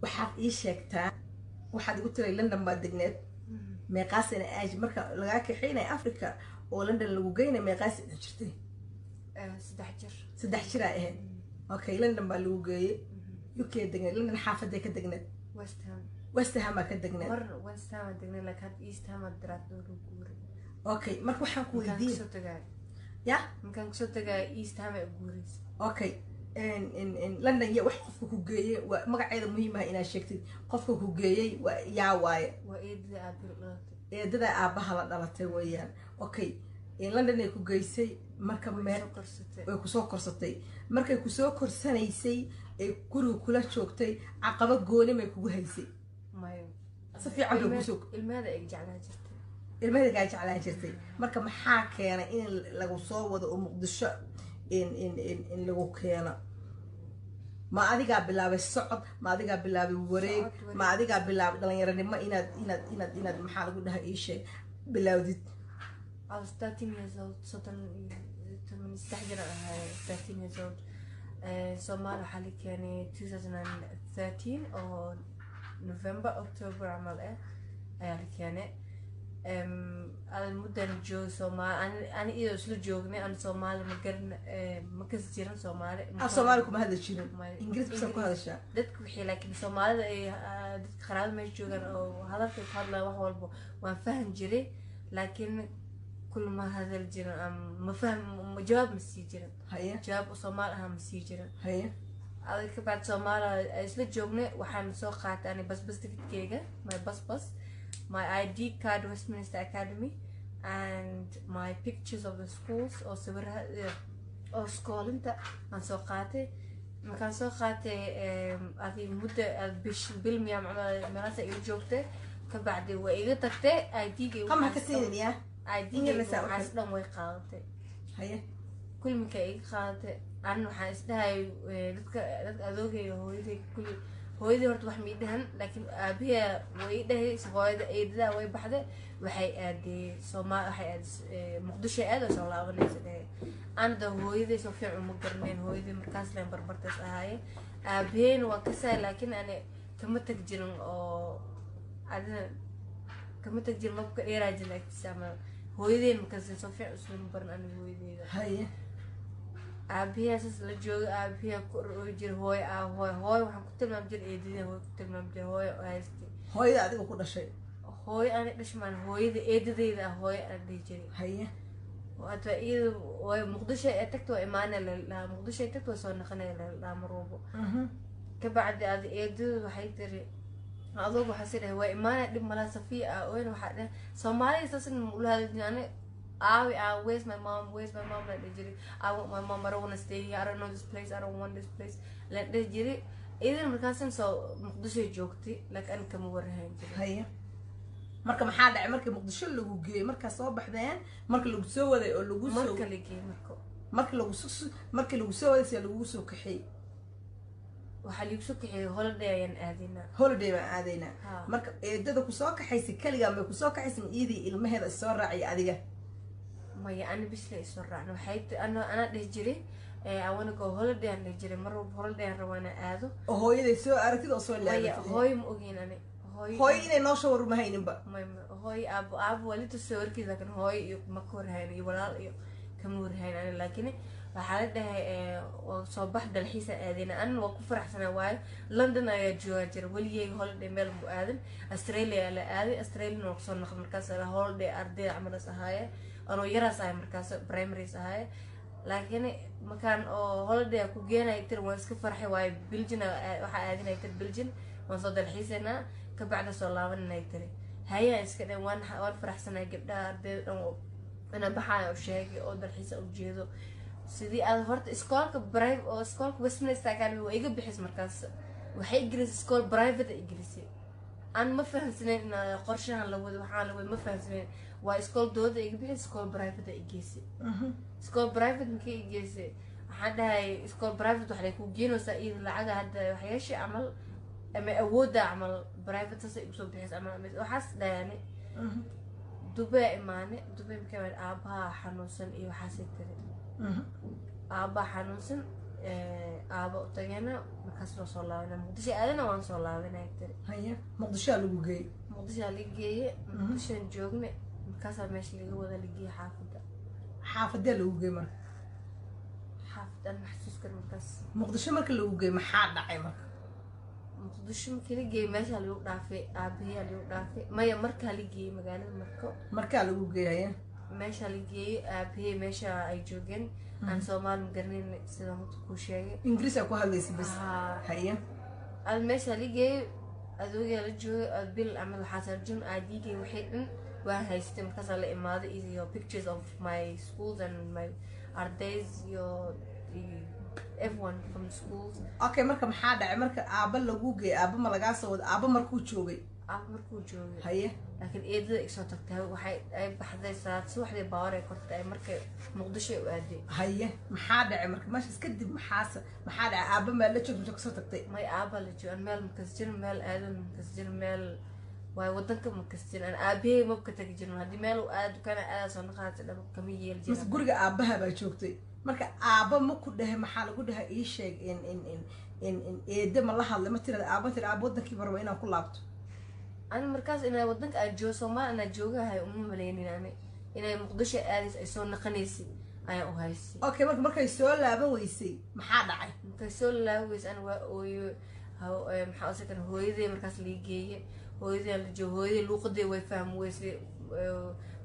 Waxaad ii sheegtaa, waxaad igu tiray London baad degneed. Meeqaasina aaj marka lagaa kaxeynaya Africa oo London lagu geynay, meeqaas ina jirtay? 3 jir. 3 jiraa ahayd. Okay, London baa lagu geeyey, UK degneed. London xaafaday ka degneed? West Ham. West Ham baa ka degneed. Mar West Ham aan degnay, laakiin hadda East Ham aan daraad oo lagu guuray. Okay, marka waxaan ku Markaan weydiiyey kasoo tagaay ya Markaan kasoo tagaay East Ham ay u guuraysa. Okay, London ya wax qofka ku geeyey waa magaceeda muhiim ah inaad sheegtid. Qofka ku geeyey waa yaa waaye? Waa eedada aabil dhalatay. Eedada aabbaha la dhalatay weeyaan. Okay, London ay ku geysay marka Way meel soo korsatay. Way kusoo korsatay. Markay kusoo korsanaysay ee guriga kula joogtay, caqabo gooni may kugu haysay? Mayo. Si fiican bay kusoo Ilmeeda ay jeclaa jirtay. Ilmaheeda kaa jeclaan jirtay. Marka maxaa keenay in lagu soo wado oo Muqdisho in lagu keeno? Ma adigaa bilaabay socod? Ma adigaa bilaabay wareeg? Socod, wareeg. Ma adigaa bilaabay dhalinyaronimo inaad maxaa lagu dhaha, ii sheeg, bilaawdid? I was 13 years old, 33 jir aan ahay, 13 years old. Soomaali waxaa la keenay 2013 oo November, October camal eh ayaa la keenay. Adan muddan joogay Soomaali, ani iyadoo isla joognay. Ani Soomaali ma garan, ma kasi jiran Soomaali. Af Soomaali kuma hadli jirin? Maya. Ingiriis bisa ku hadashaa? Dadka wixii, laakiin Soomaalida ay dadka qaraabada meesha joogaan oo hadalka ku hadlaya, wax walba waan faham jiray, laakiin kulma hadal jirin ama ma fahm, jawaab ma sii jirin. Jawaab oo Soomaali ahaa ma sii jirin. Adag ka bacdi Soomaali ay isla joognay. Waxaan soo qaatay ani bus ticketkeyga, my bus, my ID card, Westminster Academy, and my pictures of the schools oo sawiraha oo skoolinta aan soo qaatay. Markaan soo qaatay, adi muddo bish bil miyaa meelahaas ila joogtay. Ka bacdi waa iga tagtay ID-ga. Qamax ka siinin ya. ID-ga Ingiriis aa u waxaas dhan way qaadatay. Kulli markay iga qaadatay, anin waxaan isdhahay dadka adoogay, hooyaday, kulli hooyadii horta wax ma ii dhahan, laakiin aabihii way ii dhahay. Hooyada eedadaa way baxday, waxay aaday Sooma, waxay aaday Muqdisho, aad oo soo laabanaysa dhahay. Anada hooyaday soo fiican uma garanayn. Hooyadii markaas leen barbartaas ahaaye. Aabaheyna waa kasaay, laakiin ani kama tag jirin oo adina kama tag jirin, mabka dheeraa jirin agtiisa ama hooyadeen markaas soo fiican islama baran aniga hooyadeyda. Aabihiyaa saas la jooga, aabihiyaa ku orooyi jiray hooyo aa hooyo hooyo. Waxaan ku tilmaami jiray eedadii, hooyo ku tilmaami jiray, hooyo oo haystay. Hooyada adiga ku dhashay? Hooyo ani dhashmaan, hooyada eedadeyda ah hooyo aan dhihi jiray. Hata iyada way Muqdisho ay tagta, waa imaanaya la dhahaa, Muqdisho ay tagta, waa soo naqanaya la dhahaa marwalbo. Kabacdi adi eedadu waxay tiri adoog, waxaa si dhahay waa imaanaya, dhib malaha. Safiya ah oyn waxaa dhahay Soomaalida saas in ula hadli ani aawi aa, "Where's my mom? Where's my mom?" la dhihi jiray. "I want my mom. I don't wanna stay here. I don't know this place. I don't want this place," la dhihi jiray. Idan markaasan soo Muqdisho joogtay, laakiin ani kama warhayn jiray. Haye, marka maxaa dhacay markii Muqdisho lagu geeyey? Markaa soo baxdeen, marka lagu soo waday oo lagu soo Marka la geeyey marka marka lagu soo, markii lagu soo waday, see lagugu soo kaxeeyey? Waxaa liigu soo kaxeeyey holiday ayaan aadinaa. Holiday baan aadaynaa. Ha. Marka eedada kusoo kaxaysay keligaa may kusoo kaxaysay, ma iidii ilmaheeda isoo raacay adiga? Maya, ani bisla isoo raacna. Waxay anaa dhihi jiray, "I wanna go holiday," aan dhihi jiray mar walba. Holiday aan rabaa inaan aado. Oo hooyaday soo aragtid oo soo Maya. laabatid? Hooyo ma ogeyn ani hooyo. Hooyo inay noo soo warma hayninba? May, hooyo aabo, aabo waa litusay warkiisa, laakiin hooyo iyo ma ka warhayn iyo walaal iyo kama warhayn ani. Laakiin waxaa la dhahay waa soo bax, dalxiisaan aadayna. Anin waa ku faraxsanaa, waayo London ayaa joogaa jira, weligeyga holiday meel mu aadan. Australia la aaday, Australiana waa kusoo noqday. Markaas la holiday ardayda camalaas ahaaye, anoo yaraas ahay markaas, primaries ahaaye. Laakiin markaan oo holiday ku geenay tir, waan iska farxay, waayo Belgian waxaa aadinay tir, Belgian waan soo dalxiisaynaa, kabacda soo laabananay tiri. Hayaan iska dhan, waan faraxsanay. Gabdhaha ardayda dhan oo inaan baxaaya u sheegay oo dalxiisa ujeedo. Sidii aad horta iskoolka private oo iskoolka Westminster Academy waa iga bixis. Markaas waxay igelisay iskool private ay igelisay. Aan ma fahamsanayn in qorshahan la wado, waxaan la wado ma fahamsanayn. Waa iskool dowladda iga bixis, iskool private ay igeysay. Iskool private markay igeysay, waxaan dhahay iskool private waxay ku geenaysaa iyada lacaga hadda waxyeesha camal ama awoodda camal private saas ay igu soo bixis camal waxaas dhahayani. Dubay imaane. Dubay markay imaane, aabaha xanuunsan iyo waxaasay tiri, aabaha xanuunsan. Aaba u tageena, markaas loo soo laabana Muqdisho aadana, waan soo laabanay tiri. Haye, Muqdishoa lagu geeyey? Muqdishoa laga geeye, Muqdishoan joogne, markaasaa meesha laga wada la geeyey xaafadda. Xaafadee lagu geeyey marka? Xaafad aan maxsuus kar markaas. Muqdisho marka lagu geeyey, maxaa dhacay marka? Muqdisho markii la geeyey, meeshaa lagu dhaafay, aabaheyaa lagu dhaafay. Maya, markaa la geeyey magaalada Marko. Markaa lagu geeyey, haye. Meeshaa la geeyey aabahey, meesha ay joogeen aan Soomaali ma garanayn, sidaan horta kuu sheegay. Ingiriis aa ku hadlaysa bas? Haa. Haye. Ad meeshaa la geeyey, adoogaa la joogay, ad bil camal waxaa sarjun adigay waxay dhan waan haystay. Markaasaa la imaaday iyo pictures of my schools and my ardays iyo everyone from schools. Okay, marka maxaa dhacay marka aaba lagu geeyey? Aaba ma lagaa soo wada? Aaba markuu joogay? Aaba markuu joogay. Haye. Laakiin eedada igsoo tagtay, waxay ay baxday salaad subaxdii, baawar ay kortay, ay markay Muqdisho ay u aaday. Haye, maxaa dhacay marka meeshaas kadib? Maxaase maxaa dhacay? Aaba maa la joogta mise kasoo tagtay? May, aaba la joogo. Aan meel makas jirin, meel aadan makas jirin, meel waayo wadanka makas jirin. Aan aabahey mabka tagi jirin. Haddii meel uu aado, dukaan aadaa soo naqaata dhaba kama yeeli mise jirin. Guriga aabaha baa joogtay marka. Aaba ma ku dhahay, maxaa lagu dhahay, ii sheeg in in in in in eede ma la hadlay? Ma tirada aaba tiri, "Aaba, wadankii baraba inaan ku laabto"? Ani markaas inaa wadanka aan joogo, Soomaali inaa joogahay uma maleynin. Ani inay Muqdisho aadays ay soo naqanaysay ayaan u haystay. Okay, marka markay soo laaban weysay, maxaa dhacay? Markay soo laabaweysay, ani waa ooyo. Maxaa usakan, hooyaday markaas lii geeye, hooyaday la joogo. Hooyaday luuqaday way fahmi weysay,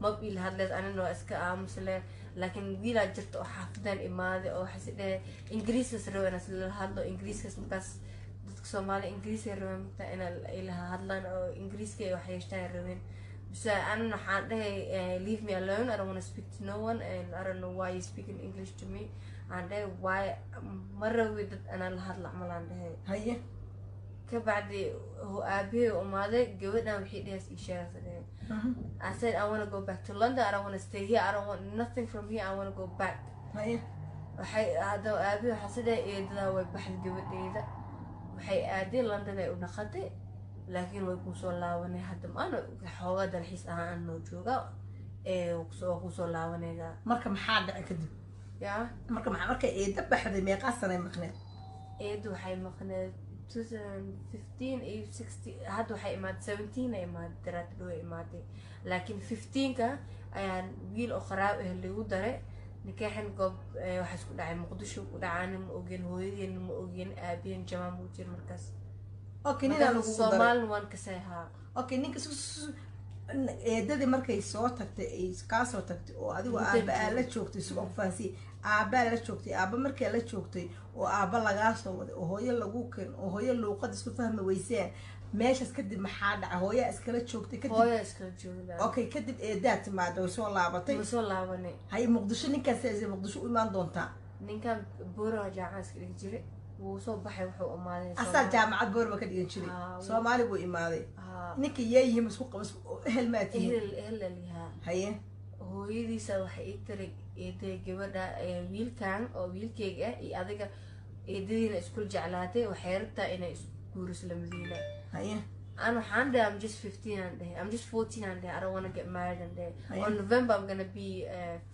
mab ila hadleys, anina waa iska aamusle. Laakiin wiilaa jirta oo xaafadan imaaday oo waxay si dhahay Ingiriiskas raba inaas lala hadlo Ingiriiskas. Markaas dadka Soomaaliya Ingiriisay rabeen marka inaa ila hadlaan oo Ingiriiska ay wax yeeshtaan rabeen. So anina waxaan dhahay, "Leave me alone, I don't want to speak to no one and I don't know why you speaking English to me," aan dhahay. "Why ma rabi dad anaa la hadla," camal aan dhahay. Haye. Kabacdi aabahey u imaaday, gabadhan waxay dhahays ii sheegaas dhahay. I said, "I want to go back to London. I don't want to stay here. I don't want nothing from here. I want to go back." Haye. Waxay hadda aabahey waxaa si dhahay, eedadaa way baxday, gabadheyda waxay aaday London ay u dhaqatay, laakiin way kusoo laabanay hadda maana xoogaa dalxiis ahaan aan noo jooga ee waa kusoo laabanaydaa. Marka maxaa dhacay kadib? Yaa? Marka maxaa markay eeda baxday, meeqaa sanay maqneed? Eedu waxay maqneed 2015 iyo 16. Hadda waxay imaaday 17 ay imaaday, daraad dhow ay imaaday. Laakiin 15ka ayaan wiil oo qaraab ah lagu daray nikaaxin. Goob waxaa isku dhacay Muqdisho ku dhacaana ma ogeen, hooyadeena ma ogeen, aabaheen jamaa ma jir markaas. Okay, ninaa Markaas lagugu daray? Soomaalin waan kasay, haa. Okay, ninka eedadii markay soo tagtay, ay kaa soo tagtay oo adigu Muddo aaba aa la joogay. joogtay, si aan ku fahansiiye, aabbaa la joogtay. Aaba markaa la joogtay oo aaba lagaa soo waday oo hooyo lagu keen oo hooyo luuqad isku fahmi weyseen, meeshaas kadib maxaa dhacay? Hooyaa iskala joogtay kadib? Hooyaa iskala joogdaa. Okay, kadib eedaa timaada, way soo laabatay? Ma soo laabanay. Haye, Muqdisho ninkaas Muqdisho u imaan doontaa? Ninkan Boora jaamacad iska dhigi jiray, wuu soo baxay, wuxuu imaaday Asaa Soomaali. Jaamacad Boorma ka dhigan jiray? Haa. Soomaali buu imaaday? Haa. Ninka yeeyihiin isku qabas, ehel maa tihiin? Ehel, ehel lihaa. Haye. Hooyadiisa waxay ii tiri, eeday, gabadha wiilkan oo wiilkeyga ah iyo adiga eedadiina iskul jeclaatay, waxay rabtaa inay isguuriso lamadiina. Haye. Aan waxaan dhahay, "I'm just 15," aan dhahay, "I'm just 14," aan dhahay, "I don't wanna get married," aan dhahay. Haye. "On November I'm gonna be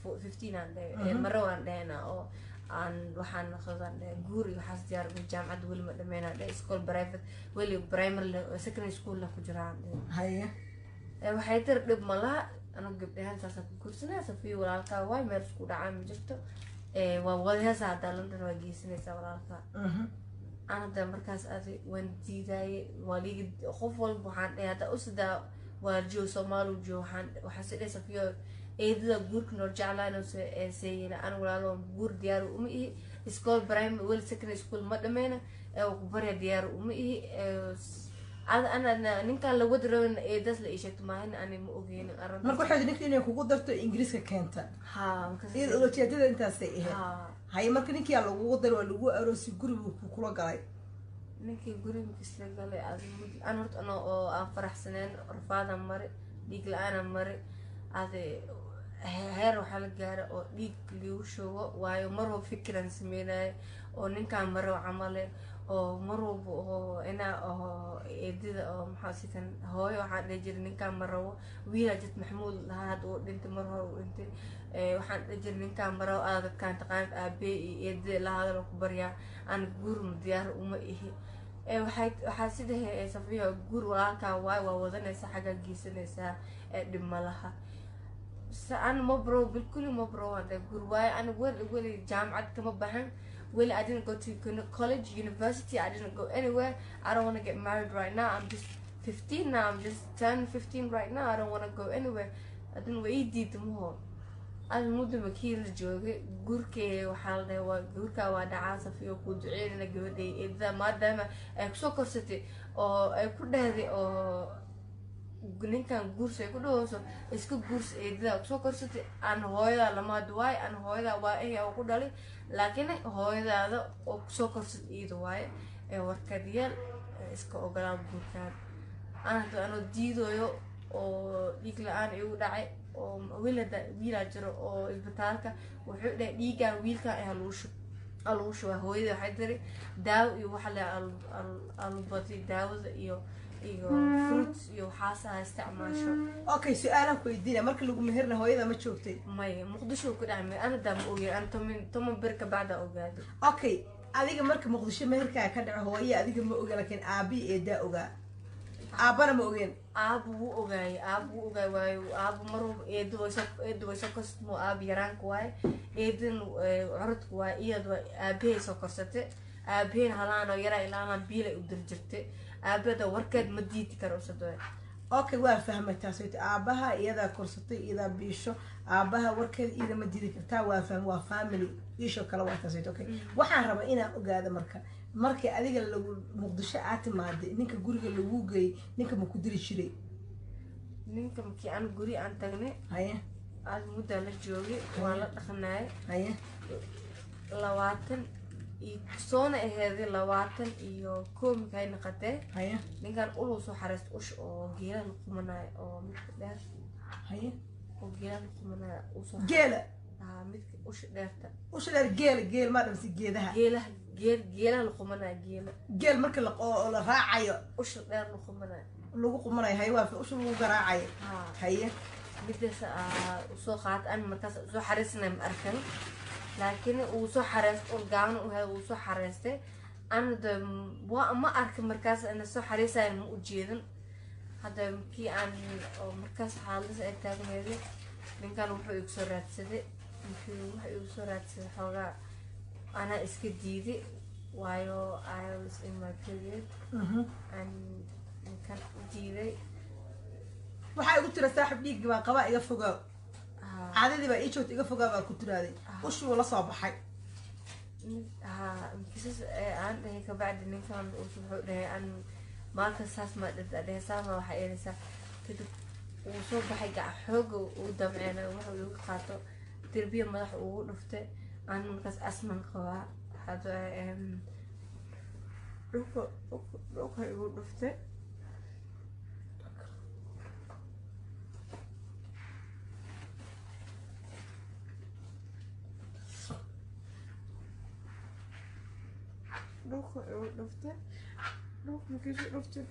15," aan dhahay. Maro aan dhahayna oo aan waxaan noqdaan dhahay guur iyo waxaas diyaar ma, jaamacadda weli ma dhameynaan dhahay, school private weli, primary secondary school la ku jiraan dhahay. Haye. Waxay tiri, "Dhib malaha, anu gabdhahaan saasa ku guursanaya, Safiyo walaalkaa waay, meel isku dhacaa ma jirto. Waa wadaheysa haddaa London waa geysanaysaa walaalkaa." Aan hadda markaas adi waan diidaaye, waa liiga qof walba. Waxaan dhahay, hadda usidaa waa joog, Soomaali joog. Waxaan si dhahay, "Safiyo eedada guurka nool jeclaan seeyela, an walaalo guur diyaar uma ihi, school primary weli secondary school ma dhameyna, waa ku barya, diyaar uma ihi." Ana ninkaan la wadi rabin eedaas la ii sheegto maahan, ani ma ogeyn arrintaas. Marka waxay ninka inay kugu darto Ingiriiska keenta? Haa, markaas. Iyada ulajeedada intaasay ahayd? Haa. Haye, marka ninkiyaa lagugu daray, waa lagu aroosay, gurigu kula galay? Ninkii guriga isla galay an horta ano oo aan faraxsaneen, rafaadaan mari, dhiig la-aanaan mari, adi heer waxaa la gaara oo dhiig liigu shubo, waayo mar walba fikiraan sameynayo oo ninkaan maro camale oo mar walba oo inaa oo Eedida oo maxaa si kan hooyo waxaan dhihi jiray ninkaan ma rabo. Wiilaa jid Maxamuud lahaa, hadda uu dhintay, mar hore uu dhintay. Waxaan dhihi jiray ninkaan ma rabo, adaa dadkaan taqaanid, aabee iyo eedida la hadal oo ku baryaa, aan guur ma diyaar uma ihi. Waxay waxaa sidahay, Safiya, guur walaalkaa waay, waa wadanaysaa, xaggaa geysanaysaa, ee dhib ma laha. An ma bro bilkuli ma bro hada guur waayo ana weli weli jaamacad kama baxan weli. I didn't go to college, university. I didn't go anywhere. I don't want to get married right now. I'm just 15 now. I'm just turned 15 right now. I don't want to go anywhere. Adin waa ii diiday maho. Ada muddo makii la joogay guurkee waxaa la dhahay waa guurkaa waa dhacaa, Safiyo ku duceynana gabadhay eedada maadaama ay kusoo korsatay oo ay ku dhahday oo ninkan guursa ay ku dhahooso, iska guursa, eedada kusoo korsatay. Aan hooyadaa lamaad waaye, aan hooyadaa waa eh oo ku dhalay, laakiin hooyadaada oo kusoo korsatay iyada waaye ee warkadyaal iska ogolaa guurkaan. Aan hadda anoo diidayo oo dhiig la-aan igu dhacay oo wiil hadda wiilaa jiro oo isbitaalka wuxuu dhahay dhiigan wiilkan eh lagu shub lagu shubaa. Hooyada waxay tiri daawo iyo waxa le alubadi daawada iyo fruits iyo waxaas ha isticmaasho. Okay, su-aalaan ku weydiina: marka lagu meherna hooyada ma joogtay? Maya, Muqdisho ku dhacay. Ana daa ma ogeyn, ana 10 bir ka bacda ogaaday. Okay, adiga marka Muqdisho meherkaa ka dhaco, hooye adiga ma oga, laakiin aabi eedaa ogaa, aabbana ma ogeen? Aaba wuu ogaayay, aaba wuu ogaay, waayo aaba mar walba eedu way soo korsatay mo, aaba yaraanka waaye, eedan curadka waaye, iyad waa aabahay soo korsatay. Aabaheen halaan oo yaraa ilaalaan biilay u dir jirtay. Aabada warkeed ma diidi karo usado. Okay, waa fahmay taas. Wayta aabaha iyadaa korsatay, iyadaa biisho, aabaha warkeeda iyada ma diidi kartaa. Waa fahm, waa family isho kale waa taas. Wayta okay, waxaan rabaa inaan ogaado marka markii adiga lagu Muqdisho aad timaaday, ninka guriga lagu geeyey, ninka ma ku diri jiray? Ninka markii aan guri aan tagnay, aad muddaa la joogay, waa la dhaqnaayay. 20 iyo soona aheeday, 21 markay noqotee, ninkan uluu soo xareystay, ush oo geelaha la qumanayo oo midka dheer, oo geelaha la qumanayo usoo. Geela? Haa, midka usha dheerta. Usha dheer, geela, geel maa dhamsi geedaha? Geelaha, geel geelaha la qumanayo, geela. Geel marka la oo la raacayo. Usha dheer la qumanayo. Lagu qumanayo, haye, waa usha lagu garaacayo. Haa. Midaas aa usoo qaata an markaas usoo xareysanayo ma arkan, laakiin uu soo xareystay, ul gaaban u helay, uu soo xareystay. Ana de waa ma arkin markaas ana soo xareysayo, ma ujeedin. Hadda markii aan oo markaas xaaladdaas ay taagneeday, ninkan wuxuu igu soo raadsaday, markii wuxuu igu soo raadsaday xoogaa anaa iska diiday, waayo I was in my period and ninkan u diiday. Waxaa igu tira saaxib dhiiggi baan qabaa, iga fogaa. Haa. Caadadii baa ii joogta, iga fogaa baa ku tiraaday. Ushii wuu la soo baxay. Haa, markiisas aan dhahay kabacdi ninkan wuxuu dhahay aan maalka saas ma dhirta dhahay saama waxaa eelaysaa. Kadib wuu soo baxay, gac xooga uu damceena wuxuu igu qaato, derbiya madax ugu dhuftay. Aan markaas asman qabaa hada dhulka igu dhuftay. Dhulka igu dhuftay, dhulka markiisu dhuftay,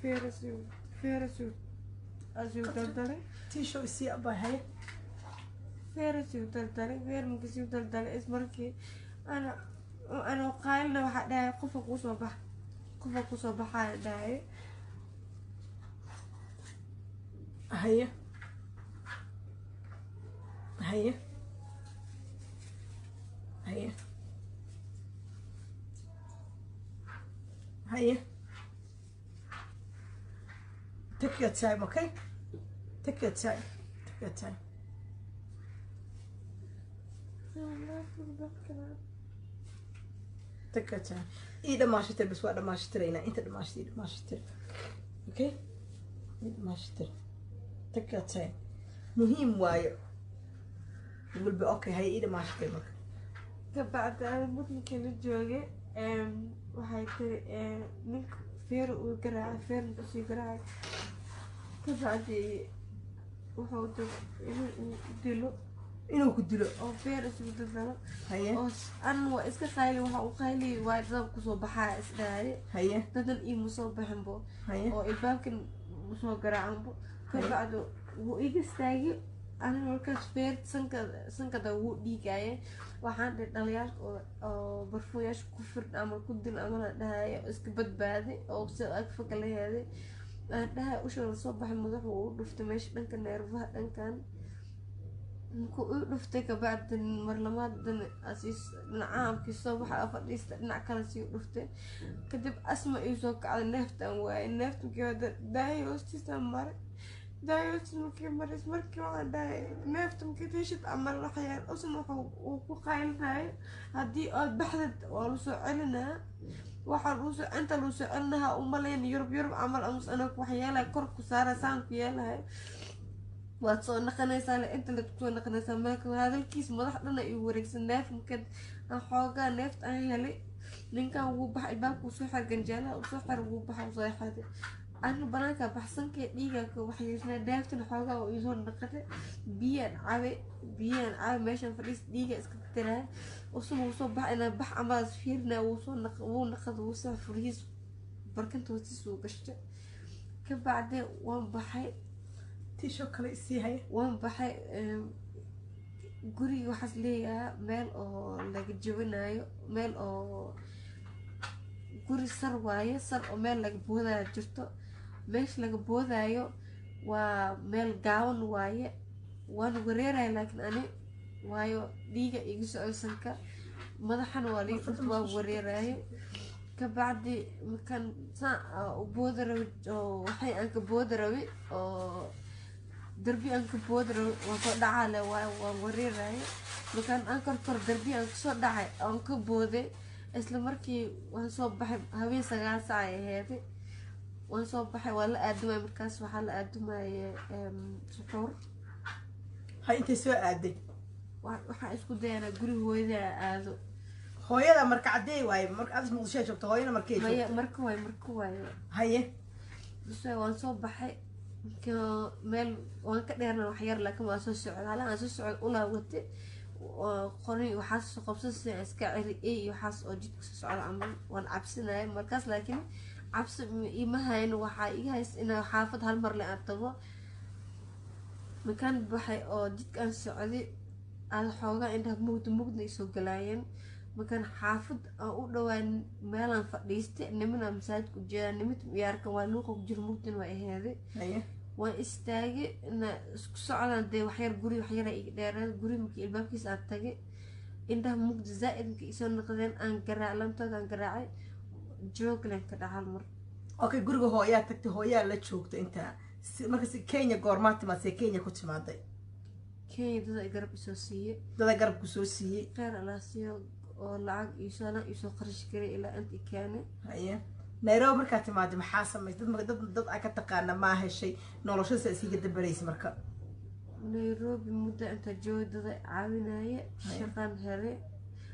feerasiu asuu daldalay. Tiishow isii abaa, haye. Feerasiu daldalay, feer markiisuu daldalay, is markii ana anoo qaalina waxaa dhahay qofa kusoo bax, qofa kusoo baxaa dhahay. Haye, haye, haye, haye. Take your time, okay? Take your time, take your time. Take your time. Ii dhamaashatir bas, waa dhamaashatiraynaa inta dhamaashatir. Ii dhamaashatir, okay? Ii dhamaashatir. Take your time, muhiim waayo. It will be okay. Haye, ii dhamaashatir marka. Kabacdi ana mudmankii la joogay waxay tiri ninka feer uu garaacay, feer markuu garaacay kabacdi wuxuu dab inuu uu dilo. Inuu ku dilo. Oo feer isugu daldalo. Oo an waa iska qayli, waxa uu qayli waa dad kusoo baxaa isdhahaye. Dadan iima soo baxinbo. Oo ilbaabkan soo garaacanbo. Kabacdi wuu iga istaagay, aniga markaas feer sanka sankada wuu dhiigaaye. Waxaan dhihi dhalinyaalka oo barfuunyaasha ku firdh ama ku dil ama la dhahaye iska badbaadi oo sida agfaka la heeday aan dhahay, usha la soo baxay, madaxu uu dhuftay meesha dhanka neerfaha dhankan markuu u dhuftay. Kabacdi mar labaad asiis dhinacaamkii soo baxa fadhiista, dhinac kale sii dhuftay. Kadib asma ii soo kacday, neeftaan waayay. Neefta markii hada daaya hoostiisa maray, daaya hoostiisa markii maray, markii waxaan dhahay neefta markii tishid camal waxyaan usan wuxuu uu ku qaylinaayo, haddii aad baxdad waa lu soo celinaa, waxaa lagu soo inta lagu soo celinaha umaleyn Yurub Yurub camal amus anag waxyeelahay kor ku saara saan ku yeelahay, waad soo naqanaysaa le inta laad kusoo naqanaysaa. Marka hadalkiis madax dhana igu wareegsan. Neef marka aan xoogaa neefta aan helay, ninkan wuu baxa, albaabka uu soo xir, ganjeelaha uu soo xir, wuu baxa, uu soo xaday. Aniga banaanka baxsankee dhiiga ka waxyeesnaa, neeftana xoogaa oo iisoo naqatay. Biyaan cabay, biyaan cabay, meeshaan fadhiis dhiiga iska tiraay. Usun wuu soo baxa inaa bax amaas fiirnaa, wuu soo naq, wuu naqad, wuu soo furihiis barkinta hoostiis wuu gashtay. Kabacdi waan baxay. Tissue kale isii haya. Waan baxay. Guriga waxaas leeyahaa meel oo laga jebinayo, meel oo guri sar waaye, sar oo meel laga boodaayo jirto. Meesha laga boodaayo waa meel gaaban waaye. Waan wareeraya, laakiin ani waayo dhiiga iga socdo sanka madaxana waa lii dhufta, waan wareerayo. Kabacdi markaan saan u boodi rabay oo waxay aan ka boodi rabay oo darbi aan ka boodi rabay, waan soo dhacaa le waayo waan wareerayo. Markaan aan kor kor darbi aan kasoo dhacay aan ka booday, isla markii waan soo baxay. Habeen 9 saac ay aheeday. Waan soo baxay, waa la aadumay. Markaas waxaa la aadumaya suxuur. Hay, intay soo aaday? Waxaan isku dayanaa guri hooyada aado. Hooyada marka caddee waaye, marka aad Muqdisho joogto, hooyana markay Maya. joogto? Marka waay, marka waaye. Bas waan soo baxay. Marka meel waan ka dheerna wax yar, laakiin waan soo socday. Hala aan soo socday, ulaa wate oo qori waxaas soo qabsasay iska celi ey iyo waxaas oo jidka soo socda camal. Waan cabsinaya markaas, laakiin cabsi ima hayn, waxaa iga hays inaa xaafad hal mar le aan tago. Markaan baxay oo jidka aan socday, aada xoogaa indhaha mugdi mugdina isoo galaayeen. Markaan xaafad aan u dhawaan, meelaan fadhiistay, nimanaa masaajidka ujeedaa, nimid yaarkan waa luuqa ku jiro, mugdina waa aheeday. Waan istaagay ina isku socdaan dee waxyar guri waxyara iga dheeraad. Guri markii ilbaabkiisa aan tagay, indhaha mugdi zaa-id markii isoo noqdeen, aan garaac lamtooda aan garaacay, jooglan ka dhacal mar. Okay, guriga hooyaa tagtay, hooyaa la joogta intaa marka Kenya goormaa timaad? See Kenya ku timaaday? Kenya dada ay garab isoo siiyey. Dada garab ku soo siiyey. Kheyr Allah siiyo oo lacag iisoo lan iisoo qarash garay ilaa inta i keenay. Haye, Nairobi markaa timaaday maxaa samaysay? Dad aa ka taqaana maa heshay? Noloshada isiga dabaraysa marka? Nairobi muddo inta joogay dada caawinaye, shaqaan helay.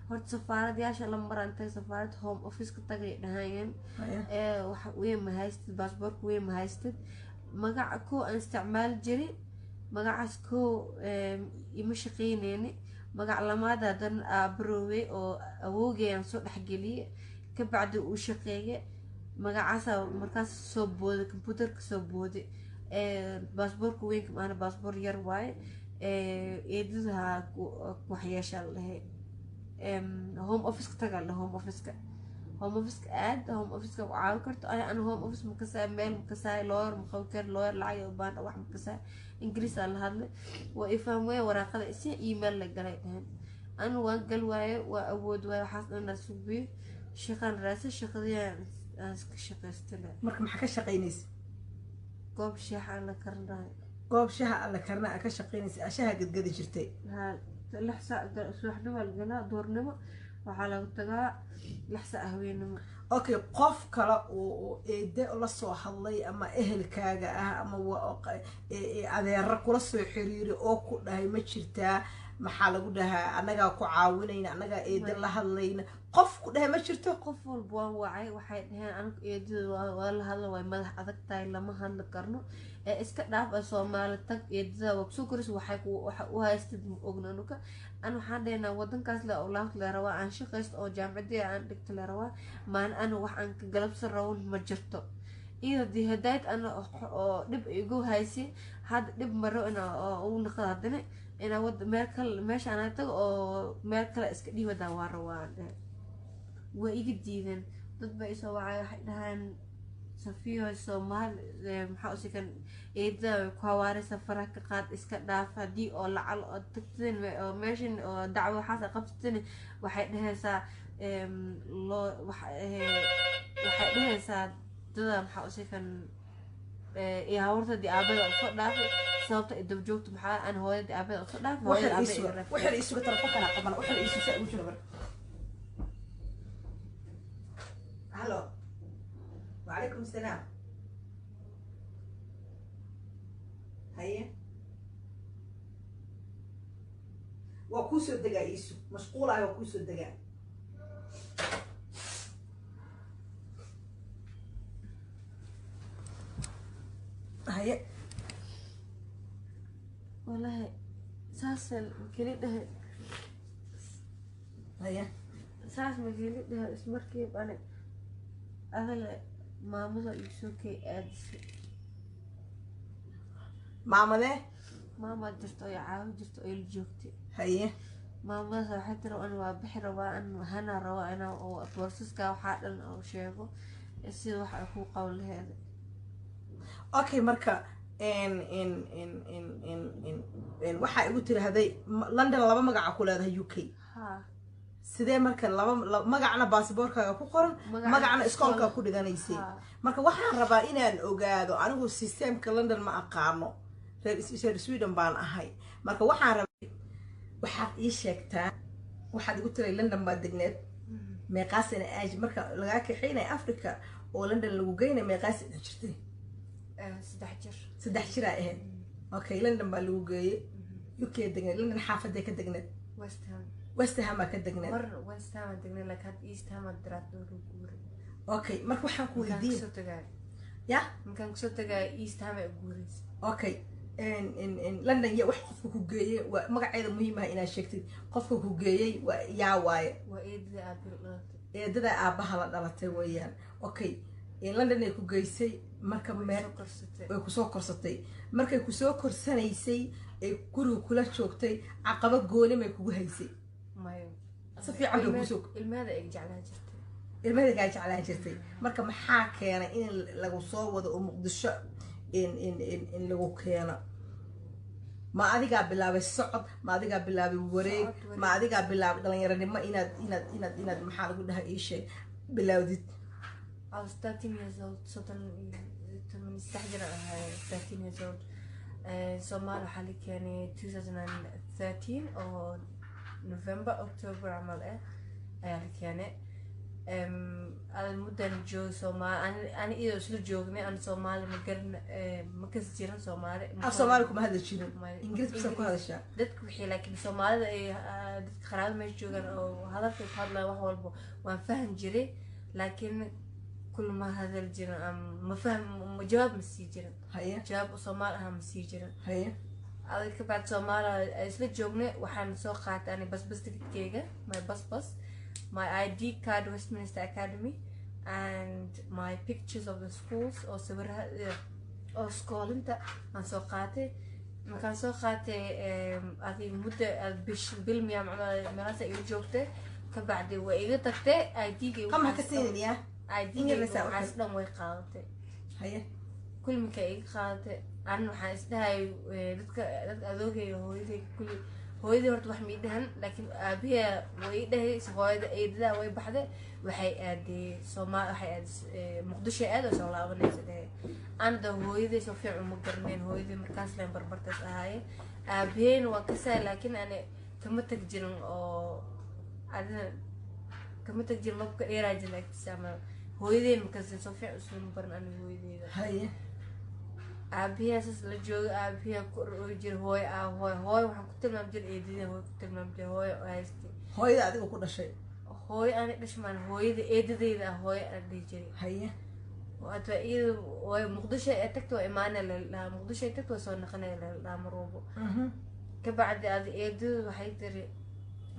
Horta safaaradayaasha la maraan tagay, safaarad Home Office ka tagay dhahayeen. Ee waxa weyn ma haystid, baasboorka weyn ma haystid. Magaca koo aan isticmaali jiray, magacaas koo ima shaqeyneyni. Magac lamaad haddana aabaroowey oo awoogay aan soo dhexgeliyey, kabacdi uu shaqeeye magacaasaa. Markaas soo booday computerka, soo booday baasboorka weynka maana, baasboor yar waaye. Eedadaha waxyeeshaa la dhahay Home Officeka tagaa la, Home Officeka, Home Officeka aad Home Officeka ku caawin karto. Ay ana Home Office makasaay, meel makasaay, lawyer maqabi kar, lawyer lacag u baahan, wax makasaay. Ingiriis aa la hadlay, waa ifaham waye. Waraaqada isi email la galay dhaheen, anu waan gal waaye, waa awood waaye, waxaas dhan la sugiyo. Shaqaan raasa, shaqadii aan iska shaqaystana. Marka maxaa ka shaqaynaysa? Goob sheex aan la karinayo. Goob shaha alla karna aa ka shaqaynaysa, aa shaha gadgadi jirtay? Haa, 6 saac subaxnimo la galaa, duurnimo waxaa lagu tagaa 6 saac haweenimo. Okay, qof kale oo eede la soo hadlay ama ehelkaaga ah ama adeera kula soo xiriiray oo ku dhahay ma jirtaa? Maxaa lagu dhahaa, annagaa ku caawinayna, annagaa eeda la hadlayna, qof ku dhahay ma jirto? Qof walba waan wacay. Waxay dhaheen, anigu eedada waa la hadla, way madax adag tahay, lama hadli karno ee iska dhaaf ee Soomaali tag, eedada waa kusoo koraysa, waxay ku waxa u haystid ma ogna. Anuka an waxaan dhahaynaa wadankaas le oo laabta le rabaa, aan shaqaysto oo jaamacadii aan dhigto le rabaa, maan ana wax aan ka galabsan rabon ma jirto. Iyo hadii hadayd ana oo dhib igu haysay, hadda dhib maro ina oo ugu naqdo, haddana inaa wada meel kale, meesha anaa tago oo meel kale iska dhiibadaa waa rabaa, aan dhahay. Waa iga diideen. Dad baa isoo wacay, waxay dhahaan, "Safiyo, Soomaali maxaa usikan, eedada way ku hawaaraysa, faraha ka qaad, iska dhaaf. Haddii oo lacal oo tagtin oo meeshan oo dacwo waxaas ay qabsatin, waxay dhahaysaa loo waxay dhahaysaa dada maxaa usikan iyo hawartadii aabada usoo dhaafay, sababta ay daba joogto maxaa aan hooyadii aabada usoo dhaafay, hooyada waxay aabada isuga iga reebtay." Waxay isuga telefonkana qaban, waxay isuga saa ugu jira marka. Halo, wacalaykum asalaam. Haye, waa kuusoo degaa, iisu mashquulahay, waa kuusoo degaa. Haye. Wallaahi saasa keli dhahay. Haye. Saas makeli dhahay, ismarkiiba ani adale maamada igu soo kay aadisay. Maamadee? Maamaa jirta oo i caawi jirta oo ila joogtay. Haye. Maamadaas waxay tiri, an waa bixi rabaa, an hana rabaa inaa oo boorsaska waxaa dhan oo sheego sida wax ay kuu qaban laheed. Okay, marka n n n n n n n waxaa igu tirahday London laba magaca ku leedahay, UK. Haa. Sidee marka laba magacna baasboorkaaga ku qoran, magacna magacna iskoolkaa iskool- ku dhiganaysay? Haa. Marka waxaan rabaa inaan ogaado, anigu systemka London ma aqaano, reer Sweden baan ahay. Marka waxaan rabaa waxaad ii sheegtaa, waxaad igu tiray London baad degneed. Meeqaasina aaj marka lagaa kaxeynaya Africa oo London lagu geynaya, meeqaasina jirtay? 3 jir. 3 jiraa ahayd. Okay, London baa lagu geeyey, UK degneed. London xaafaday ka degneed? West Ham. West Ham baa ka degneed? Mar West Ham aan degnay, laakiin hadda East Ham aan diraad dhow lagu guuray. Okay, marka waxaan ku markaan weydiin kasoo tagaay ya markaan kasoo tagaay East Ham ay u guuraysa. Okay, London ya wax qofka ku geeyey, waa magaceeda muhiim ah inaad sheegtid, qofka ku geeyey waa yaa waaye? Waa eedada aabil dhalatay. Eedada aabbaha la dhalatay weeyaan. Okay, London ay ku geysay marka way meel soo korsatay. Way kusoo korsatay. Markay kusoo korsanaysay ee guriga kula joogtay, caqabo gooni may kugu haysay? Mayo. Si fiican bay kusoo ilmaheeda ay jeclaan jirtay. Ilmaheeda kaa jeclaan jirtay. Marka maxaa keenay in lagu soo wado oo Muqdisho in in in in lagu keeno? Ma adigaa bilaabay socod, ma adigaa bilaabay wareeg? Socod, wareeg. Ma adigaa bilaabay dhalinyaranimo inaad maxaa lagu dhahay, ii sheeg, bilaawdid? I was 13 years old, 33 jir aan ahay, 13 years old. Soomaali waxaa la keenay 2013 oo November, October camal ah ayaa la keenay. Aan muddan joogay Soomaali, ani iyadoo isla joognay, aan Soomaali ma garan, ma kasi jiran Soomaali. Af Soomaali kuma hadli jirin? Maya. Ingiriis bisa ku hadashaa? Dadka wixii, laakiin Soomaalida ay dadka qaraabada meesha joogaan oo hadalka ku hadlaya, wax walba waan faham jiray, laakiin kulma hadal jirin ama ma fahm, ma jawaab ma sii jirin. Jawaab Soomaali ah ma sii jirin. Adag ka bacdi Soomaali ay isla joognay, waxaan soo qaatay ani basbas ticketkeyga, my basbas, my ID card, Westminster Academy, and my pictures of the schools oo sawiraha oo skoolinta aan soo qaatay. Markaan soo qaatay, adi muddo bish bil miyaa macnaa meelahaas ay ila joogtay, ka bacdi way iga tagtay ID-ga. Qamaha ka siinaya. ID-ga Ingiriis aa u waxaas dhan way qaadatay. Kulminka iga qaadatay, anin waxaan isdhahay dadka adoogay, hooyaday, kulli hooyadii horta wax ma ii dhahan, laakiin aabihi way ii dhahay, hooyada eedadaa way baxday, waxay aaday Soomaa, waxay aaday Muqdisho, aad oo soo laabanaysa dhahay. Anada hooyaday soo fiican uma garanayn, hooyadii markaas leen barbartaas ahaaye. Aabaheyna waan kasaay, laakiin ani kama tag jirin oo adina kama tag jirin, mabka dheeraa jirin agtiisa ama hooyadeen markaas soo fiican usuma baran ani hooyadeyda. Aabihiyaa saas la jooga, aabihiyaa ku orori jiray, "Hooyo aa, hooyo, hooyo." Waxaan ku tilmaami jiray eedadii, hooyo ku tilmaami jiray, hooyo oo haystay. Hooyada adiga ku dhashay? Hooyo ana dhashmaan, hooyada eedadeyda ah hooyo aan dhihi jiray. Waata iyada way Muqdisho ee tagta, waa imaanaya la dhahaa, Muqdisho ay tagta, waa soo naqanaya la dhahaa marwalbo. Kabacdi adi eedadu waxay tiri,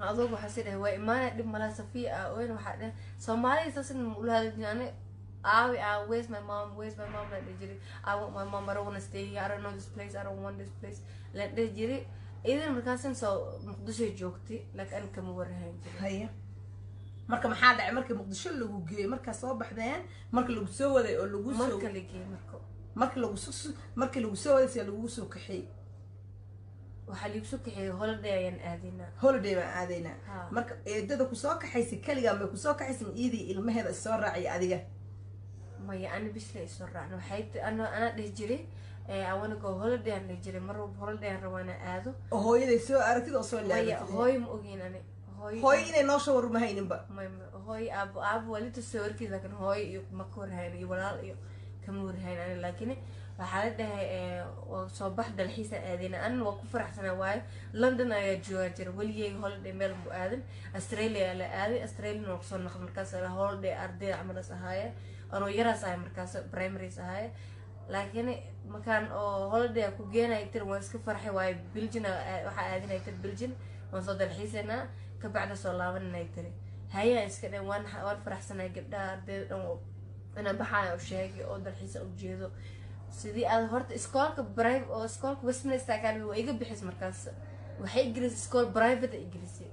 adoog waxaa si dhahay, "Waa imaanaya, dhib malaha." Safiya ah oyn waxaa dhahay, Soomaalida saas in ula hadli jirin ani, "Aawi, aawi, where's my mom? Where's my mom?" la dhihi jiray. "I want my mom. I don't wanna stay here. I don't know this place. I don't want this place," la dhihi jiray. Iidan markaasan soo Muqdisho joogtay, laakiin ani kama warhayn jirin. Haye, marka maxaa dhacay markii Muqdisho lagu geeyey, markaa soo baxdeen, marka lagu soo waday oo lagu soo Marka la geeyey marka Markii lagu soo waday, see lagugu soo kaxeeyey? Waxaa liigu soo kaxeeyey holiday ayaan aadaynaa. Holiday baan aadaynaa. Ha. Marka eedada kusoo kaxaysay keligaa may kusoo kaxaysay, ma iidii ilmaheeda isoo raacay adiga? Maya, ani bisla isoo raacno. Waxay ana anaa dhihi jiray, "I wanna go holiday," aan dhihi jiray mar walba, holiday aan rabaa inaan aado. Oo hooyaday soo aragtid oo soo Maya. laabatid? Hooyo ma ogeyn ani hooyo. Hooyo inay noo soo warma hayninba? May, hooyo aabo, aabo waa lita soo warkiis, laakiin hooyo iyo ma ka warhayn, iyo walaal iyo kama warhayn ani. Laakiin waxaa la dhahay, "Waa soo bax, dalxiisaan aadayna." Anin waa ku faraxsanaa, waayo London ayaa joogaa jira, weligeyga holiday meel mu aadan. Australia la aaday, Australian waa kusoo noqday. Markaas holiday ardayda camalaas ahaaya, anoo yaraas ahay markaas, primaries ahaaya. Laakiin markaan oo holiday ku geenay tir, waan iska farxay, waayo Belgian waxaa aadinay tir, Belgian waan soo dalxiisanaa, kabacda soo laabananay tiri. Hayaan iska dhan, waan faraxsanay. Gabdhaha ardayda dhan inaan baxaaya u sheegay oo dalxiisa ujeedo. Sidii aad horta iskoolka private oo iskoolka Westminster Academy waa iga bixis. Markaas waxay igelisay iskool private igelisay.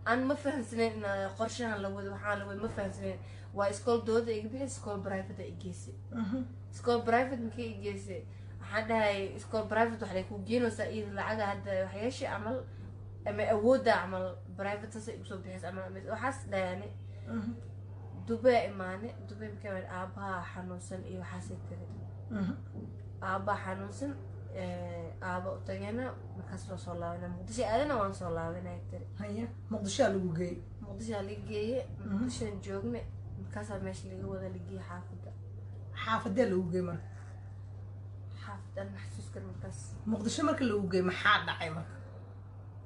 Aan ma fahamsanayn in qorshahan la wado, waxaan la wado ma fahamsanayn. Waa iskool dowladda iga bixis, iskool private igeysay. Iskool private markii igeysay, waxaan dhahay, iskool private waxay ku geenaysaa iyada lacaga hadda waxyeesha camal ama awoodda camal private saasay igu soo bixis ama waxaas dhahayani. Dubay imaane, Dubay markaa imaane, aabaha xanuunsan iyo waxaasay tiri, aabbaha xanuunsan, aaba u tagayna, markaas loo soo laabana Muqdisho aadana, waan soo laabanay tiri. Haye, Muqdishoa lagu geeyey? Muqdishoa laga geeye, Muqdishoan joogne, markaasaa meesha laga wada la geeyey xaafadda. Xaafadee lagu geeyey marka? Xaafad aan maxsuus kar markaas. Muqdisho marka lagu geeyey, maxaa dhacay marka?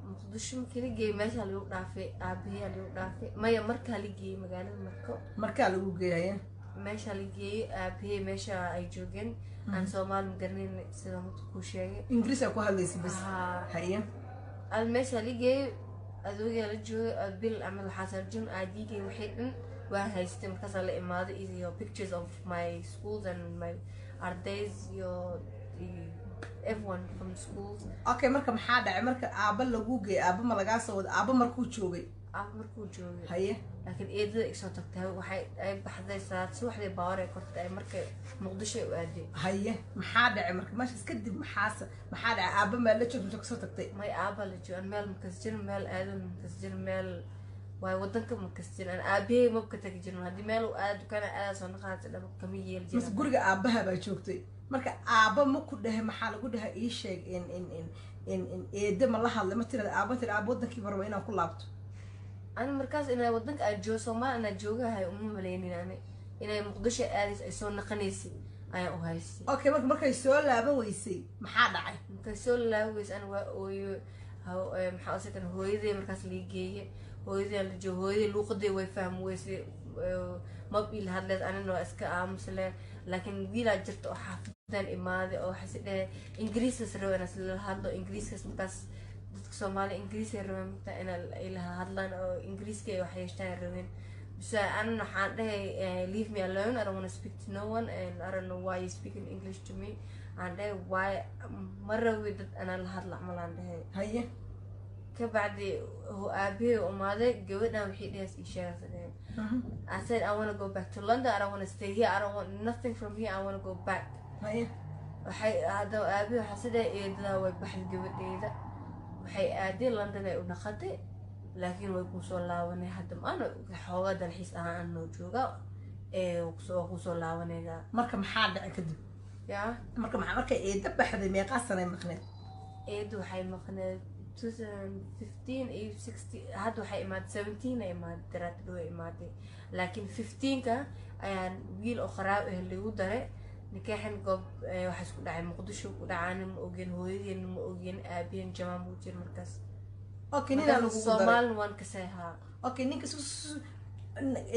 Muqdisho markii la geeyey, meeshaa lagu dhaafay, aabahiyaa lagu dhaafay. Maya, markaa la geeyey magaalada Marko. Markaa lagu geeyey, haye. Meeshaa la geeyey aabahey, meesha ay joogeen aan Soomaali ma garanayn, sida horta kuu sheegay. Ingiriis aa ku hadlaysa bas? Haa. Haye. Ad meeshaa la geeyey, adoogaa la joogay, ad bil camal waxaa sarjun adigay waxay dhan waan haystay. Markaasaa la imaaday iyo pictures of my schools and my ardays iyo everyone from schools. Okay, marka maxaa dhacay marka aaba lagu geeyey? Aaba ma lagaa soo wada? Aaba markuu joogay? Aaba markuu joogay. Haye. Laakiin eedada igsoo tagtay, waxay ay baxday salaad subaxdii, baawar ay kortay, ay markay Muqdisho ay u aaday. Haye, maxaa dhacay marka meeshaas kadib? Maxaase maxaa dhacay? Aaba maa la joogta mise kasoo tagtay? May, aaba la joogo. Aan meel makas jirin, meel aadan makas jirin, meel waayo wadanka makas jirin. Aan aabahey mabka tagi jirin, haddii meel uu aada dukaana aadaa soo naqaata dhaba kama yeeli Mise jirin. Guriga aabaha baa joogtay marka? Aaba ma ku dhahay, maxaa lagu dhahay, ii sheeg in eede ma la hadlay, ma tirada aaba tiri, "Aaba, wadankiiba raba inaan ku laabto"? Ani markaas inay wadanka aan joogo, Soomaali inaan joogahay uma maleynin. Ani inay Muqdisho aadays ay soo naqanaysay ayaan u haystay. Okay, marka markay soo laaban weysay, maxaa dhacay? Markay soo laabaweys, ani waa ooyo. Maxaa usakan hooyaday markaas lii geeye, hooyaday la joogo, hooyaday luuqaday way fahmi weysay, mab ila hadleed, anina waa iska aamusleen. Laakiin wiilaa jirta oo xaafadan imaaday oo waxay si dhaheen Ingiriiskas raba inaas lala hadlo, Ingiriiskas. Markaas dadka Soomaaliya Ingiriisay rabeen marka inaa ila hadlaan oo Ingiriiska ay wax yeeshtaan rabeen. So anina waxaan dhahay, "Leave me alone. I don't want to speak to no one and I don't know why you speaking English to me," aan dhahay. "Why ma rabi dad anaa la hadla," camal aan dhahay. Kabacdi aabahey u imaaday, gabadhan waxay dhahays ii sheegaas dhahay. I said, "I want to go back to London. I don't want to stay here. I don't want nothing from here. I want to go back." Waxay hadda aabahey waxaa si dhahay, "Eedadaa way baxday, gabadheeda waxay aaday London ay u dhaqatay, laakiin way kusoo laabanay hadda, maana xoogaa dalxiis ahaan aan noo jooga ee waa kusoo laabanaydaa." Marka maxaa dhacay kadib? Yaa? Marka maxaa markay eeda baxday, meeqaa sanay maqneed? Eedu waxay maqneed 2015 iyo 16. Hadda waxay imaaday 17 ay imaaday, daraad dhow ay imaaday. Laakiin 15ka ayaan wiil oo qaraab ah lagu daray. Nikaaxan goob waxaa isku dhacay Muqdisho ku dhacaana, ma ogeen hooyadeena, ma ogeen aabaheen, jamaan buu jira markaas. Okay, ninaa lagugu daray. Soomaalina waan kasay, haa. Okay, ninka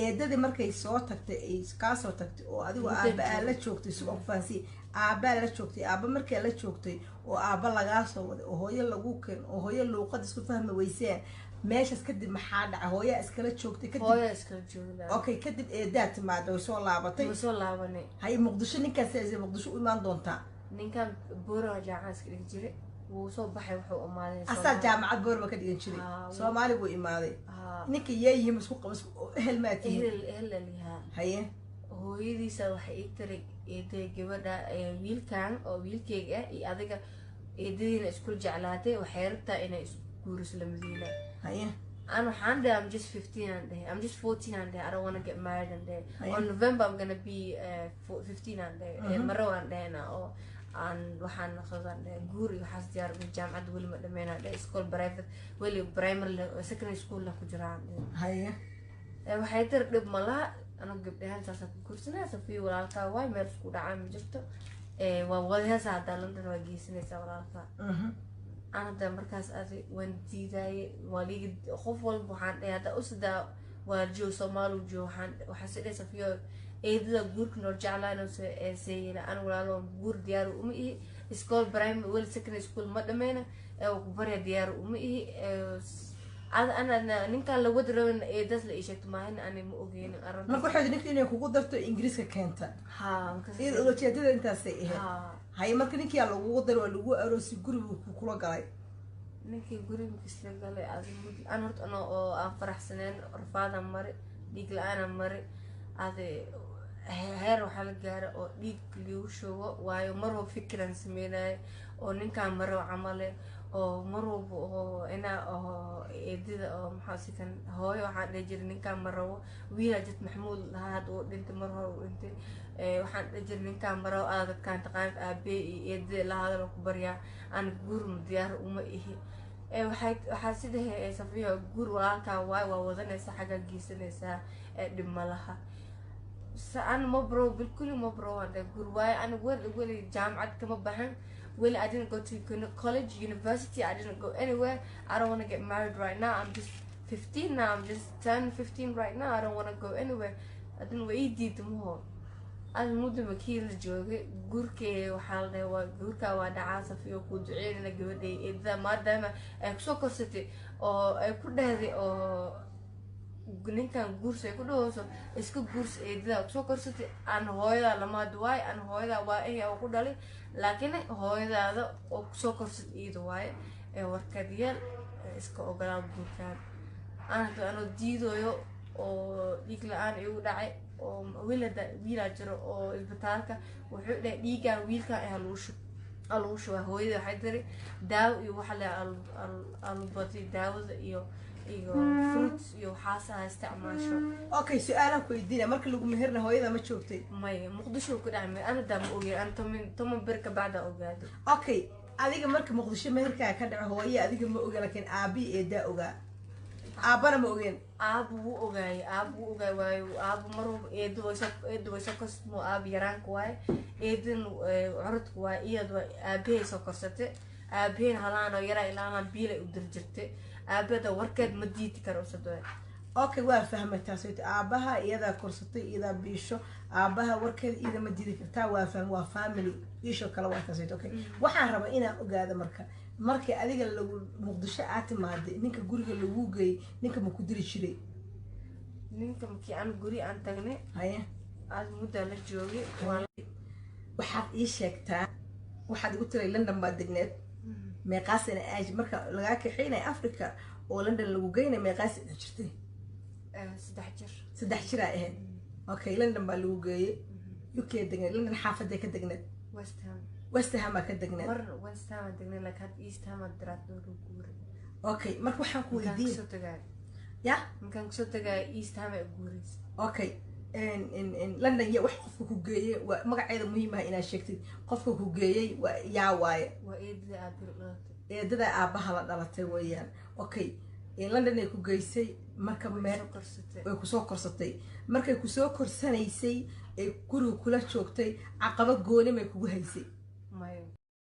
eedadii markay soo tagtay, ay kaa soo tagtay oo adigu Muddo aaba aa la joogtay. joogtay, si aan ku fahansiiye, aabbaa la joogtay, aabba markaa la joogtay oo aabba lagaa soo waday oo hooyo lagu keen oo hooyo luuqad isku fahmi weyseen meeshaas, kadib maxaa dhacay? Hooyaa iskala joogtay kadib? Hooyaa iskala joogda. Okay, kadib eedaa timaada, way soo laabatay. Ma soo laabanay. Hay, Muqdisho ninkaas Muqdisho u imaan doontaa? Ninkan Boora jaamacad iska dhigi jiray, wuu soo baxay, wuxuu imaaday Asaa Soomaali. Jaamacad Boorma ka dhigan jiray? Haa. Soomaali buu imaaday? Haa. Ninka yeeyihiin isku qaba, ehel maa tihiin? Ehel, ehel lihaa. Haye. Hooyadiisa waxay ii tiri, eeday, gabadha wiilkan oo wiilkeyga ah iyo adiga eedadiina iskul jeclaatay, waxay rabtaa inay isguuriso lamadiina. Haye. Aan waxaan dhahay, "I'm just 15," aan dhahay, "I'm just 14," aan dhahay, "I don't wanna get married," aan dhahay. Haye. On November I'm gonna be 15, aan dhahay. Maro aan dhahayna oo aan waxaan noqdaan dhahay guur iyo waxaas diyaar uma, jaamacadda weli ma dhameynaan dhahay, school private weli, primary secondary school la ku jiraan dhahay. Haye. Waxay tiri, "Dhib malaha, anigu gabdhahaan saasaan ku guursanaa, Safiya walaalkaa waay, meel isku dhacaa ma jirto. Waa wadaheysa, haddaa London waa geysanaysaa walaalkaa." Aan hadda markaas adi waan diidaaye, waa liiga qof walba waxaan dhahay hadda usadaa waa joog, Soomaali joog, waxaan si dhahay, "Safiyo, eedada guurka nool jeclaan seeyela, an walaalo guur diyaar uma ihi, school primary weli secondary school ma dhameyna, waa ku barya, diyaar uma ihi." Ana ninkaan la wadi rabin eedaas la ii sheegto maahin, ani ma ogeynin arrintaas. Marka waxay ninka inay kugu darto Ingiriiska keenta. Haa, markaas. Iyada ulajeedada intaasay ahayd. Haa. Haye, marka ninkiyaa lagugu daray, waa lagu aroosi, gurigu kula galay. Ninkii guriga isla galay adi an horta ano oo aan faraxsaneen, rafaadaan mari, dhiig la-aanaan mari, adi heer waxaa la gaara oo dhiig liigu shubo, waayo mar walba fikiraan sameynayo oo ninkaan maro camale oo mar walba oo inaa oo eedida oo maxaa si kan hooyo waxaan dhihi jiray, "Ninkaan ma rabo." Wiilaa jid Maxamuud lahaa, hadda uu dhintay, mar hore uu dhintay. Waxaan dhihi jiray, "Ninkaan ma rabo, aada dadkaan taqaanid, aabee iyo eedida la hadal oo ku baryaa, aan guur ma diyaar uma ihi." Waxay waxaa si dhahay, "Safiya, guur walaalkaa waay, waa wadanaysaa, xaggaa geysanaysaa, dhib ma laha." An ma bro, bilkuli ma bro, waan dhahay guur, waayo ani weli weli jaamacad kama baxan weli. I didn't go to college, university, I didn't go anywhere. I don't want to get married right now. I'm just 15 now, I'm just 10 15 right now. I don't want to go anywhere. Adin way ii diiday maho. Ad muddo makii la joogay, guurkee waxaa la dhahay, waa guurkaa, waa dhacaa, Safiyo ku duceynana gabadhay eedada maadaama ay kusoo korsatay oo ay ku dhahday oo ninkan guursa ay ku dhahooso, iska guursa, eedada kusoo korsatay, aan hooyadaa lama hadda waaye, aan hooyadaa waa ehe oo ku dhalay, laakiin hooyadaada oo kusoo korsatay iyada waaye, ee warkadyaal iska ogolaa guurkaan. Aan hadda anoo diidayo oo dhiig la-aan igu dhacay oo wiil hadda wiilaa jiro oo isbitaalka wuxuu dhahay, "Dhiigaan wiilkan ah lagu shub, lagu shubaa." Hooyada waxay tiri, daawo iyo waxa le alubadi, daawada iyo fruits iyo waxaas ha isticmaasho. Okay, su-aalaan ku weydiinaya, marka lagu meherna hooyada ma joogtay? Maya, Muqdisho ku dhacay, ana daa ma ogeyn, ana 10 bir ka bacda ogaaday. Okay, adiga marka Muqdisho meherkaa ka dhaco, hooye adiga ma oga, laakiin aabi eedaa ogaa, aabbana ma ogeen? Aaba wuu ogaayay, aaba wuu ogaay, waayo aaba mar walba eedu way soo korsmo, aaba yaraanka waaye, eedin curadka waaye, iyad waa aabahay soo korsatay, aabaheen halaanoo yaraa ilaanaan biilay u dir jirtay, aabada warkeed ma diidi karo usado. Okay, waa fahmay taas. Aabaha iyadaa korsatay, iyadaa biisho, aabaha warkeeda iyada ma diidi kartaa, waa fahm, waa family isho kale waa taas. Okay, waxaan rabaa inaan ogaado, marka markii adiga lagu Muqdisho aad timaaday, ninka guriga lagu geeyey, ninka ma ku diri jiray? Ninka markii aan guri aan tagnay, Haye. aad muddaa la joogay, waa Waxaad ii sheegtaa, waxaad igu tiray London baad degneed, meeqaasina aaj marka lagaa kaxeynaya Africa oo London lagu geynay, meeqaas jirtay? 3 jir. 3 jiraa ahayd. Okay, London baa lagu geeyey, UK degneed, London xaafaday ka degneed? West Ham. West Ham baa ka degneed? Mar West Ham aan degnay, laakiin hadda East Ham aan daraad loo guuray. Okay, marka waxaan ku Markaan weydiin kasoo tagaay ya. Markaan kasoo tagaay East Ham ay u guuraysa. Okay, London ya wax qofka ku geeyey, waa magaceeda muhiim ah inaad sheegtid, qofka ku geeyey waa yaa waaye? Waa eedada aabir dhalatay. Eedada aabbaha la dhalatay weeyaan. Okay. In London ay ku geysay marka Way meel soo korsatay. Way kusoo korsatay. Markay kusoo korsanaysay ee guriga kula joogtay, caqabad gooni may kugu haysay? Maya.